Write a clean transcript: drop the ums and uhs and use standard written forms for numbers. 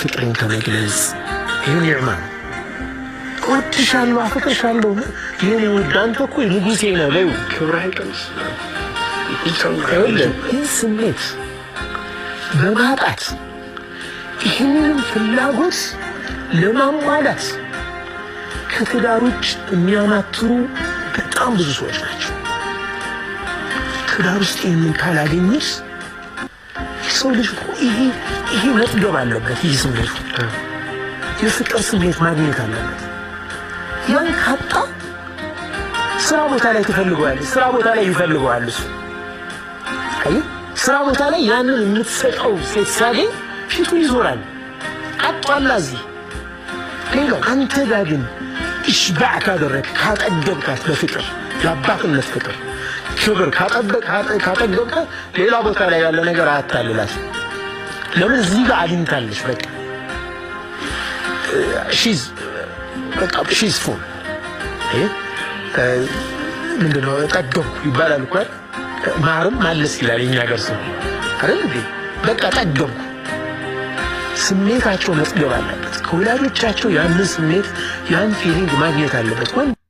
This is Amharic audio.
ፍቅርን ከመግለጽ ይህ ኒዕማ ነው። እወድሻለሁ፣ አፈቅርሻለሁ፣ የኔ ውድ፣ አንተ እኮ ንጉሴ ነህ በይው። ክብርህ አይቀንስ። ይኸውልህ፣ ይህ ስሜት በማጣት ይህንን ፍላጎት ለማሟላት ከትዳር ውጭ የሚያማትሩ በጣም ብዙ ሰዎች ናቸው። ትዳር ውስጥ ይህንን ካላገኙት የሰው ልጅ እኮ ይሄ መጥገብ አለበት። ይህ ስሜቱ የፍቅር ስሜት ማግኘት አለበት። ያን ካጣ ስራ ቦታ ላይ ትፈልገዋለች፣ ስራ ቦታ ላይ ይፈልገዋል እሱ። አየህ፣ ስራ ቦታ ላይ ያንን የምትሰጠው ሴት ሲያገኝ ፊቱ ይዞራል። አጧላ እዚህ ሌላው። አንተ ጋር ግን إشباع ካደረግ፣ ካጠገብካት፣ በፍቅር የአባትነት ፍቅር ክብር ካጠገብካት ሌላ ቦታ ላይ ያለ ነገር አያታልላት። ለምን? እዚህ ጋር አግኝታለች። በቃ she's በቃ she's full። ምንድነው ጠገብኩ ይባላል እኮ አይደል? ማርም ማለስ ይላል የኛ ሀገር ሰው አይደል እንዴ? በቃ ጠገብኩ። ስሜታቸው መጥገብ አለበት። ከወላጆቻቸው ያንን ስሜት ያን feeling ማግኘት አለበት። ወንድ